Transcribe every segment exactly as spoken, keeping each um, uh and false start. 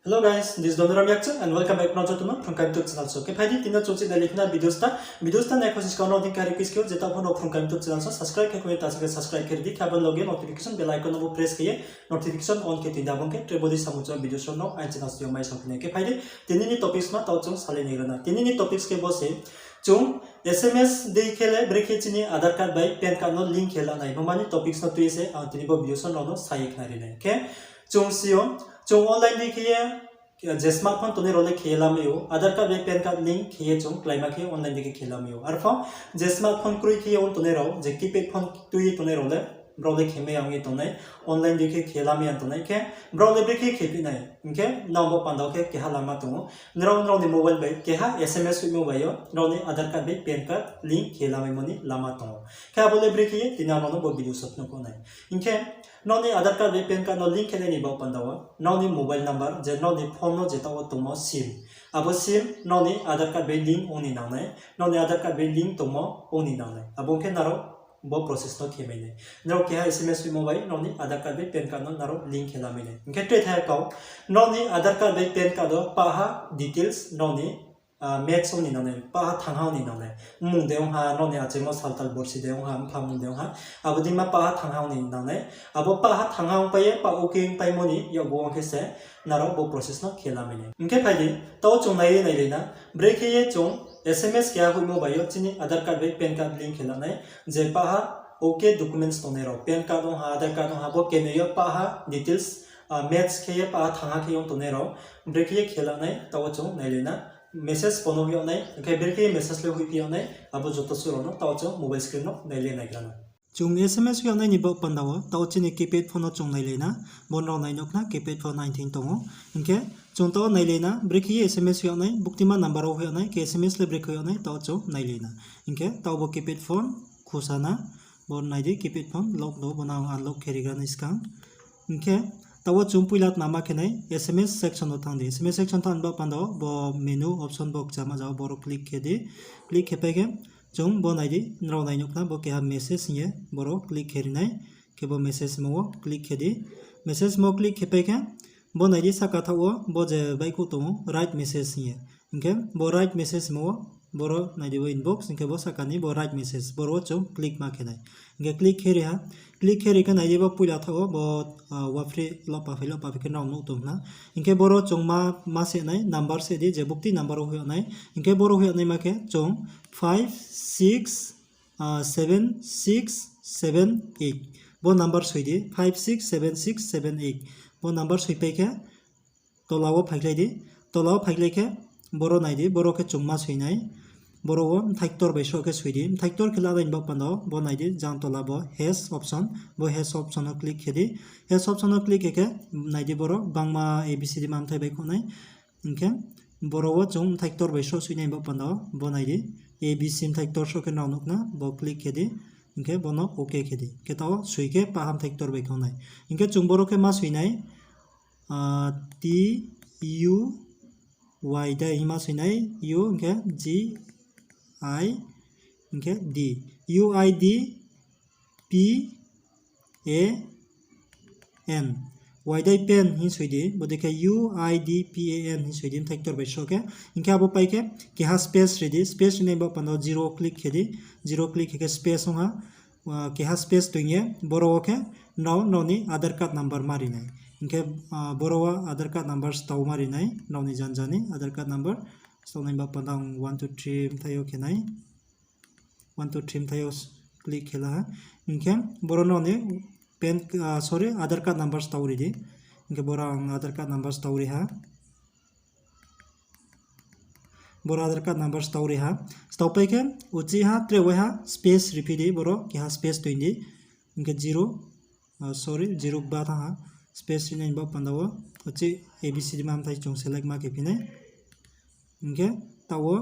Hello guys, this is Donoram Yakchung and welcome back to Phrung Kaim YouTube channel. So, khe phai di, tini chung chini lekhna videos ta, videos ta nai khosning skang no dingkha request khe, je taoh pho no Phrung Kaim YouTube channel so subscribe khe khoi ta se khe subscribe khe di, khe abo loge notification bell icon no bo press khe ye notification on khe tui da bung khe tre bodi samung chung videos no aini channel so mai sa khe nai. Khe phai di, tini ni topics ma taoh chung salai nai rana. Tini ni topics khe bo se, chung S M S dei khe le brekhe chini Aadhaar card bai PAN card no link khe la nai. Bo mani topics no tui se ang tini bo videos no no sa ye khna ri nai. Khe chung si yo, chung online dei khe ye, je smartphone tongnai rao le khe ye lamai ou, Aadhaar card bai PAN card link khe ye chung kláima khe online dei khe khe lamai ou. Arpho je smartphone kroi khe ye on tongnai rao, je keypad phone tui ye tongnai rao le, brao le khe mai ya ong ye tongnai, online dei khe khe lamai ya tongnai khe, brao le brekhe khe phi nai, hing khe nrao bo panda wo khe keha lama tong ou. Nrao, nrao ni mobile bai keha S M S hoihmo bai yo, nrao ni Aadhaar card bai PAN card link khe lamaimo ni lama tong ou. Khe abo le brekhe ye tini ang nrao no bo video so phnuh nai. Hing khe, nrao ni Aadhaar card bai PAN card no link khe nai ni baoh panda wo, nrao ni mobile number, je nrao ni phone no je taoh wo tongmo sim, abo sim nrao ni Aadhaar card bai link ong ni nang nai, nrao ni Aadhaar card bai link tongmo ong ni nang nai. Abo ong khe nrao bo process no khe mai nai. Nrao keha S M S hoihmo bai nrao ni Aadhaar card bai PAN card no nrao link khe lamai nai. Hing khe tre thai kau, nrao ni Aadhaar card bai PAN card wo pah ha details nrao ni match ong ni nang nai, pah ha thanng ha ong ni nang nai. Mmung de ong ha, nrao ni achaimo saltal borsi de ong ha, mpha mmung de ong ha, abo dei ma pah ha thanng ha ong ni nang nai. Abo pah ha thanng ha ongpai ye, pah OK ongpaimo ni yakgu ong khe se nrao bo process no khe lamai nai. Hing khe phai di, taoh chung nai ye nailai na, brekhe ye chung S M S keha hoihmo bai yo chini Aadhaar card bai PAN card link khe la nai, je pah ha OK documents tongnai rao, PAN card ong ha, Aadhaar card ong ha, bo kenoi yo pah ha details match khe ye pah ha thanng ha khe ong tongnai rao, brekhe ye khe la nai, taoh wo chung nailai na. Message pho no hoih yag nai, hing khe brekhe ye message le hoihphi yag nai, abo joto suh rao no taoh chung mobile screen no nailai nai gra na. Chung S M S hoih yag nai ni baoh panda wo, taoh chini keypad phone no chung nailai na, bo nrao nai nuh khna keypad phone nine thing tong ou. Hing khe chung taoh nailai na, brekhe ye S M S hoih yag nai, buktima number wo hoih yag nai, khe S M S le brekhe hoih yag nai, taoh chung nailai na. Hing khe taoh bo keypad phone khusa na, bo nai di keypad phone lock do, bo no ang unlock khe ri gra nai skang. Hing khe taoh wo chung poila tma ma khe nai, S M S section wo thanng di. S M S section thanng ni baoh panda wo bo menu option bo kchama jao, boro click khe di. Click khe pai khe chung bo nai di, nrao nai nuh khna bo keha message hing ye boro click khe ri nai. Khe bo message mo wo click khe di. Message mo click khe pai khe bo nai di sahka thaoh wo bo je baihkhouh tong ou, read message hing ye. Hing khe bo read message mo wo, boro nai di bo inbox, hing khe bo sahka ni bo read message, boro wo chung click ma khe nai. Hing khe click khe ri ha, click khe ri khe nai di bo poila thaoh wo bo waphreh lopa phai lopa phai khe nrao nuh tong khna. Hing khe boro chung ma, ma se nai, number se di, je bukti number wo hoih yag nai. Hing khe boro hoih yag naima khe chung five six seven six seven eight. Bo number soi di, five six seven six seven eight. Bo number soipai khe tola wo phaikhlai di. Tola wo phaikhlai khe boro nai di, boro khe chung ma soi nai. Boro wo mthai ktor bai sroh khe soi di. Mthai ktor khe la nai ni baoh panda wo bo nai di, jang tola bo hash option. Bo hash option no click khe di. Hash option no click khe khe nai di, boro gbangma A B C D ma mthai baihkhouh nai. Hing khe boro wo chung mthai ktor bai sroh soi nai ni baoh panda wo bo nai di, A B C mthai ktor sroh khe nrao nuh khna, bo click khe di. Hing khe bo no OK khe di. Khe taoh soi khe pah ha mthai ktor bai khouh nai. Hing khe chung boro khe ma soi nai, T U Y dei hing ma soi nai, U hing khe G I, hing khe D, U I D P A N. Y dei pen hing soi di, bo dei khe U I D P A N hing soi di, mthai ktor bai sroh khe. Hing khe abo pai khe keha space ri di, space ri nai ni baoh panda wo zero click khe di, zero click khe khe space ong ha, keha space toing ye, boro wo khe nrao, nrao ni Aadhaar card number ma ri nai. Hing khe boro wo Aadhaar card number stao ma ri nai, nrao ni janja ni Aadhaar card number stao nai ni baoh panda wo one two three mthai yo khe nai. One two three mthai yo click khe la ha. Hing khe boro nrao ni PAN, sorry, Aadhaar card number stao ri di. Hing khe boro ang Aadhaar card number stao ri ha. Boro Aadhaar card number stao ri ha. Stao pai khe uchih ha tre waiha space riphi di, boro keha space toing di. Hing khe zero, sorry, zero ba thanng ha. Space ri nai ni baoh panda wo uchih A B C D ma mthai chung select ma khe phi nai. Hing khe taoh wo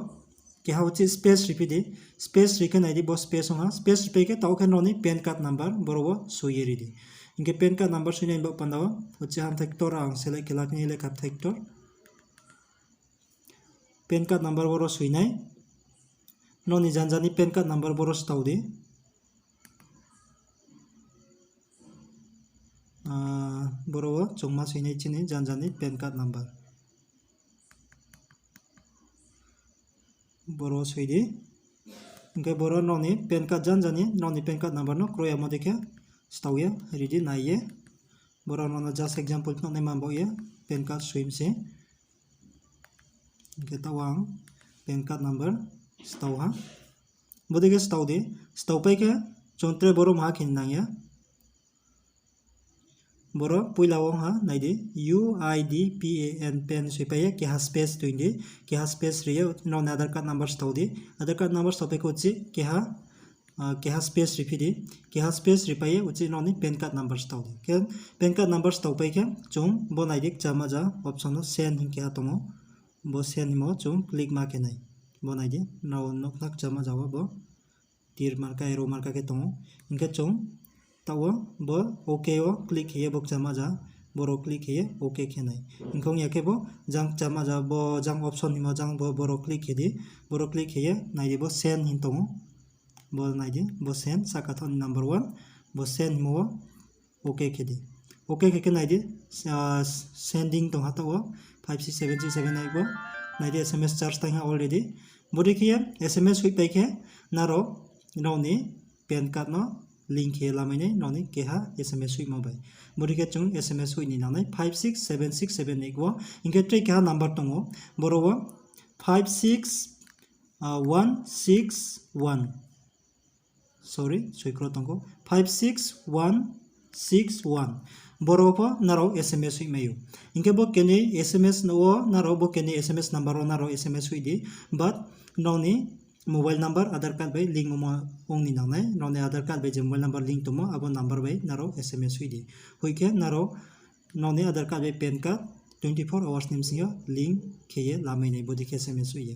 keha uchih space riphi di. Space ri khe nai di, bo space ong ha. Space ripai khe taoh khe nrao ni PAN card number boro wo soi ye ri di. Hing khe PAN card number soi nai ni baoh panda wo uchih ha mthai ktor ang select khe la khe nai, lekha mthai ktor. PAN card number boro soi nai. Nrao ni janja ni PAN card number boro stao di. Boro wo chung ma soi nai chini janja ni PAN card number. Boro soi di. Hing khe boro nrao ni PAN card janja ni, nrao ni PAN card number no kroi yamo dei khe stao ye ri di nai ye. Boro nrao no just example phnuh nai man baoh ye PAN card soi mi se. Hing khe taoh wo ang PAN card number stao ha. Bodei khe stao di, stao pai khe chung tre boro maha khe ni nang ya. Boro poila wo ha nai di, U I D P A N PAN soi pai ye keha space toing di, keha space ri ye nrao ni Aadhaar card number stao di. Aadhaar card number stao pai khe uchih keha, keha space ri phi di, keha space ri pai ye uchih nrao ni PAN card number stao di. Khe PAN card number stao pai khe chung bo nai di, kchama ja option no send hing keha tong ou. Bo send hingmo chung click ma khe nai. Bo nai di, nrao nuh khna kchama ja wo bo tir marka, arrow marka khe tong ou. Hing khe chung taoh wo bo OK wo click khe ye bo kchama ja, boro click khe ye OK khe nai. Hing khe ong ya khe bo jang kchama ja, bo jang option hingmo jang bo, boro click khe di, boro click khe ye nai di bo send hing tong ou. Bo nai di, bo send, sahka thaoh ni number one, bo send hingmo wo OK khe di. OK khe khe nai di, sending tong ha taoh wo, five six seven six seven eight bo, nai di S M S charge tang ha already. Bodei khe ye S M S hoih pai khe nrao, nrao ni PAN card no link khe ye lamai nai nrao ni keha S M S hoihmo bai. Bodei khe chung S M S hoih ni nang nai five six seven six seven eight wo. Hing khe tre keha number tong ou, boro wo five six one six one, sorry, soikro tong kho, five six one six one. Boro pho nrao S M S hoih mai ou. Hing khe bo kenoi S M S no wo nrao, bo kenoi S M S number wo nrao S M S hoih di, but nrao ni mobile number Aadhaar card bai link ongmo ong ni nang nai. Nrao ni Aadhaar card bai je mobile number link tongmo, abo number bai nrao S M S hoih di. Hoih khe nrao, nrao ni Aadhaar card bai PAN card twenty four hours ni bsing yo link khe ye lamai nai, bodei khe S M S hoih ye.